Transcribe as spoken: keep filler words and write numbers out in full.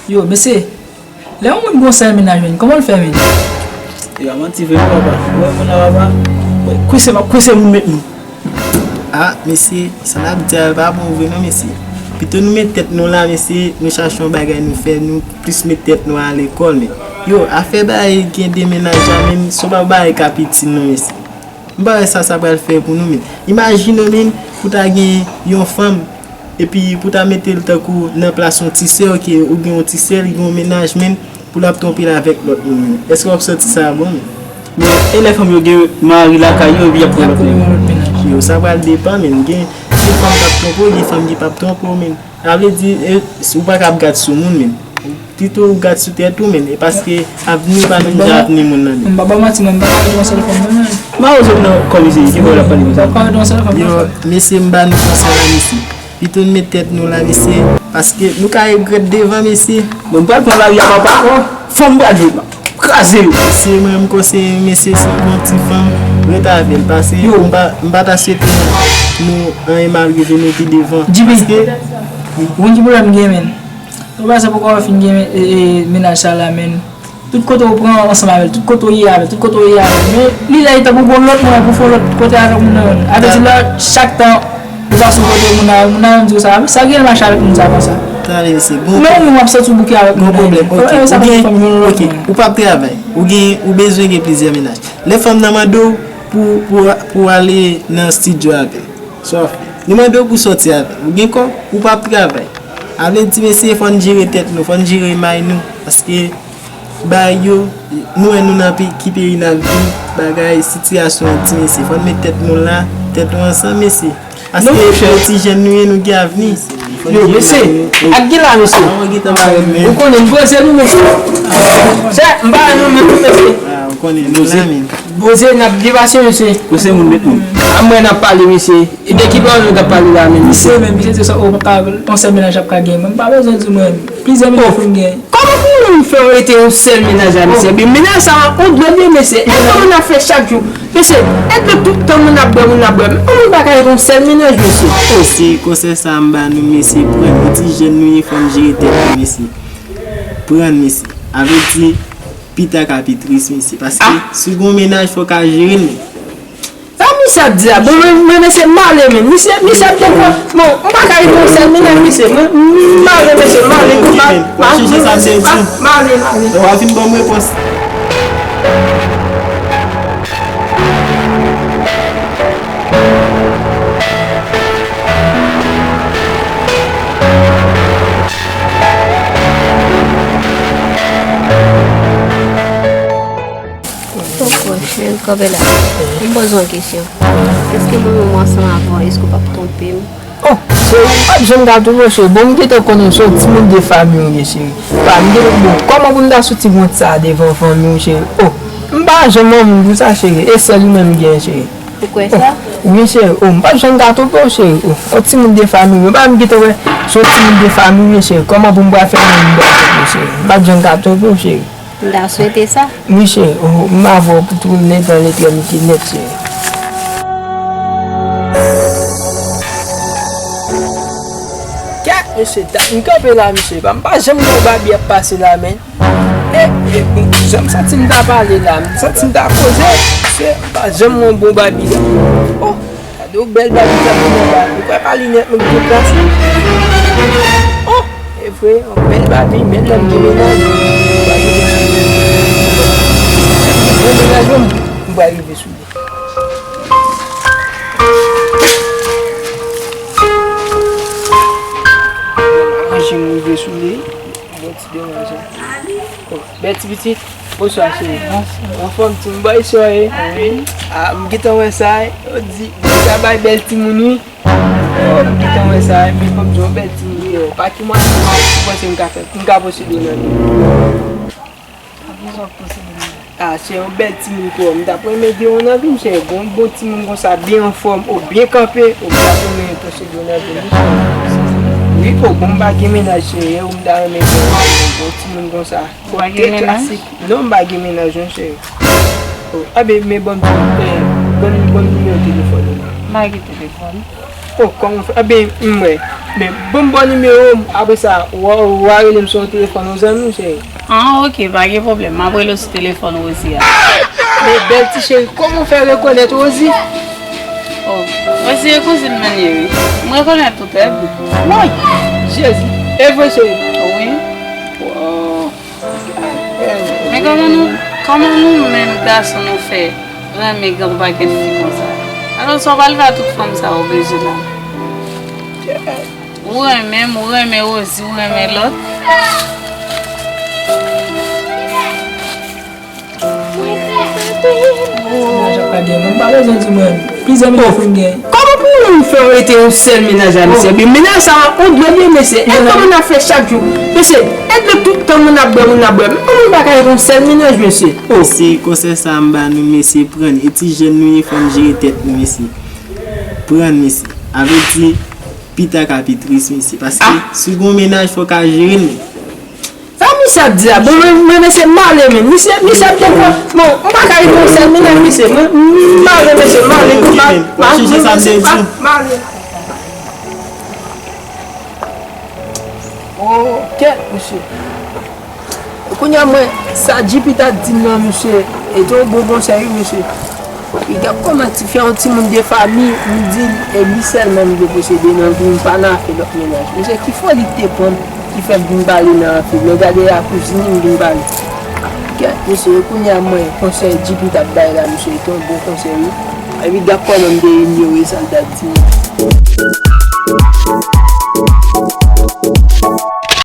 Yo, mesye, lè yon moun gon sèl mennaj, menn, kòman l fè, menn? Yo, a manti vre, wi, papa. Ou wè moun la, papa? Mwen kwese, m ap kwese moun met nou. Ah, mesye, sa n ap di a, pa bon vre non, mesye. Pito nou met tèt nou la, mesye, nou chache yon bagay nou fè, nou plis met tèt nou a lekòl, men. Yo, afè bagay gen de mennaj la, menn, se pa bagay k ap itil non, mesye. M pa wè sa sa pral fè pou nou, menn. Imajine w, menn, pou ta gen yon fanm, epi pou ta mete l tankou nan plas yon ti sè, ke ou gen yon ti sè, li gen yon mennaj, menn, pou l ap twonpe l avèk lòt moun, menn. Èske w ap santi sa bon, menn? Men, e lè fanm yo gen mari lakay yo, epi y ap pran lòt moun? Yo, sa pral depann, menn. Gen, gen fanm k ap twonpe w, gen fanm ki p ap twonpe w, menn. Sa vle di, e, si w pa ka ap gad sou moun, menn. Pito w gad sou tèt ou, menn. E paske avni pa menm jan avni moun nan, menn. M pa ba manti, mwen, m pa ka rete yon sèl fanm, non, menn. Mawozo nan kò misye, ki bò l ap pale konsa? M pa ka rete yon sèl fanm, non, frè. Yo, mesye, m ba nou konsèy la, mesye. Pito n met tèt nou la, mesye. Paske nou ka regrèt devan, mesye. Bon, m pral pran lari a, papa. Fanm pral vin. Kraze yo. Se mwen, m konseye mesye, si w gon ti fanm, ret avè l, paske m pa, m pa ta swete nou anyen mal rive nou pi devan. Paske, ou konn ki pwoblèm m gen, menn? Ou pa sa poko fin gen, e, e, mennaj sa la, menn. Tout kote ou pran ansanm avè l, tout kote ou ye avè l, tout kote ou ye avè l. Men li la, li tankou gon lòt moun pou fè lòt kote avèk moun nan, menn. Avè di la, chak tan, ou pa sou kote moun nan, moun nan di w sa, sa gen mache avèk moun sa konsa. Tande, mesye, gon... Men ou menm w ap santi w bouke avèk moun nan. Gon pwoblèm, ok. Ou gen, ok, ou p ap travay. Ou gen, ou bezwen gen plizyè mennaj. Lè fanm nan mande w pou, pou, pou ale nan estidyo avè l, sa w ap fè? Li mande w pou sòti avè l. Ou gen kòb, ou p ap travay. A vle di, mesye, fò n jere tèt nou, fò n jere may nou. Paske, bay yo, nou wè nou nan pi, ki peyi n ap viv, bagay, sitiyasyon an di, mesye, fò n met tèt nou la, tèt nou ansanm, mesye. Paske se ti jèn nou ye, nou gen avni. Yo, mesye, ak gen la, mesye. Ou konnen, m poze nou, mesye. Chè, m pa nan men nou, mesye. Poze, n ap byen pase, mesye. Poze moun met moun. A mwen n ap pale, mesye. E de ki pawòl nou t ap pale la, menm? Misye menm, misye di sa, oh, papa, yon sèl mennaj ap ka gen. Mwen, m pa bezwen di mwen, plizyè mennaj pou m gen. Kòman pou moun fè rete yon sèl mennaj la, mesye? Ebyen, mennaj sa a, on dlo byen, mesye. E sa moun ap fè chak jou? Mesye, e dlo tout tan moun ap bwè, moun ap bwè. Men yon moun pa ka rete yon sèl mennaj, mesye. Oh, se konsèy sa a m ba nou, mesye. Pran yon ti jèn nou ye, fò n jere tèt nou, mesye. Pran, mesye. A vle di, pita ka pi tris, mesye. Paske, si w gon mennaj, fò w ka jere l, men. Sa misye ap di la? Bon, mwen, mwen, mesye, m ale, men. Misye, misye ap devan. Bon, m pa ka rete yon sèl mennaj, mesye. Mwen, m ale, mesye, m ale. M pa, m pa, m ale, m ale. Lè w a fin ban m repons. Ton Fòch, men kanpe la. M poze w yon kesyon. Èske mwen menm ansanm avè w, èske w p ap twonpe m? Oh, cheri, m p ap janm ka twonpe w, cheri. Bon, m gentan konnen se yon timoun de fanmi w ye, cheri. Pa, m gentan, bon, kòman pou m ta soti wont sa a devan fanmi w, cheri? Oh, m pa janm yon moun pou sa, cheri. E sèl ou menm m gen, cheri. Ou kwè sa? Oh, wi, cheri. Oh, m p ap janm ka twonpe w, cheri. Oh, yon timoun de fanmi w. Pa, m gentan wè se yon timoun de fanmi w ye, cheri. Kòman pou m pral fè menm m pral twonpe w, cheri? M p ap janm ka twonpe w, cheri. M ta swete sa. Wi, cheri, oh, m avè w pou tou nèt an letènite nèt, cheri. Kèt, mesye, dat m kanpe la, mesye. M pa janm wè yon babi ap pase la, men. E, e, e, jan m santi m ta pale la, m santi m ta koze, mesye, m pa janm wè yon bon babi la. Oh! Gade yon bèl babi k ap vin anba. Ou kwè pa linèt mwen ki te plase? Oh! E vre, yon bèl babi, men lè m gen mennaj. Bon mennaj mwen, m pral rive sou li. Mwen rive sou li. Bon ti deranjan. Oh, bèl ti pitit. Bonswa, cheri. Bonswa. Anfòm, timoun, bòy sa w ye? Wi. Ah, m gentan wè sa, yo di, di sa bay bèl timoun, wi. Oh, m gentan wè sa, men fò m di w, bèl timoun, yo. Pa ki mwayen ou panse m ka fè, m ka posede w nan vi m? Ah, se yon bèl timoun pou ou. M t ap renmen gen yon nan vi m, cheri. Bon, bon timoun konsa, byen anfòm, ou byen kanpe, ou m t ap renmen posede w nan vi m, wi, cheri. Wi, oh, bon, m pa gen mennaj, cheri, ou m ta renmen gen yon bon timoun konsa. Ou pa gen mennaj? Klasik. Non, m pa gen mennaj non, cheri. Oh, a ben, men ban m, eh, ban m, ban m nimewo telefòn ou la. M pa gen telefòn. Oh, kòman w fè? Ebyen, m wè. Men, ban m ba w nimewo m, apre sa, w a, w a rele m sou yon telefòn, yon zanmi m, cheri. Ah, ok, pa gen pwoblèm. M ap rele w sou telefòn Rosie a. Men, bèl ti cheri, kòman w fè rekonèt Rosie? Oh, Rosie e kouzin mwen ye, wi. M rekonèt ou trè byen. Woy! Jezi! E vre, cheri? Wi. Wow. Men kòman nou, kòman nou menm gason nou fè renmen gen yon pakèt fi konsa? Alò, sa w pral fè a tout fanm sa yo bezwen la? Ou renmen m, ou renmen Rosie, ou renmen lòt. Mennaj ap ka gen, mwen pa bezwen di mwen, plizyè mennaj pou m gen. Kòman pou yon moun fè rete yon sèl mennaj la, mesye? Epi mennaj sa a, on dwèt vye, mesye. E kòman n ap fè chak jou? Mesye, e dlo tout tan moun ap bwè, moun ap bwè. Men yon moun pa ka rete yon sèl mennaj, mesye. Oh. Mesye, konsèy sa a m ba nou, mesye, pran l. E ti jèn nou ye, fò n jere tèt nou, mesye. Pran l, mesye. A vle di, pita ka pi tris, mesye. Paske si w gen yon mennaj, fò w ka jere l, men. Sa misye ap di la? Bon, mwen, mwen, mesye, m ale, men. Misye, misye ap dekwa. Bon, m pa ka rete yon sèl mennaj, mesye. Mwen, m ale, mesye, m ale. M pa, m pa, m ale. Oh, kèt, mesye. Kounye a, mwen, sa J P ta di m nan, mesye, e te yon bon konsèy, wi, mesye. Piga kòman ti fè yon timoun de fanmi, m di l, e li sèlman m vle posede nan vi m, m pa nan afè lòt mennaj. Mesye, ki foli ki te pran m, ki fè m vin pale nan afè, men gade a kouzin li m vin pale. Kèt, mesye, e kounye a mwen, konsèy J P t ap bay la, mesye, e te yon bon konsèy, wi. Epi gad kòman m te inyore sa l t ap di m.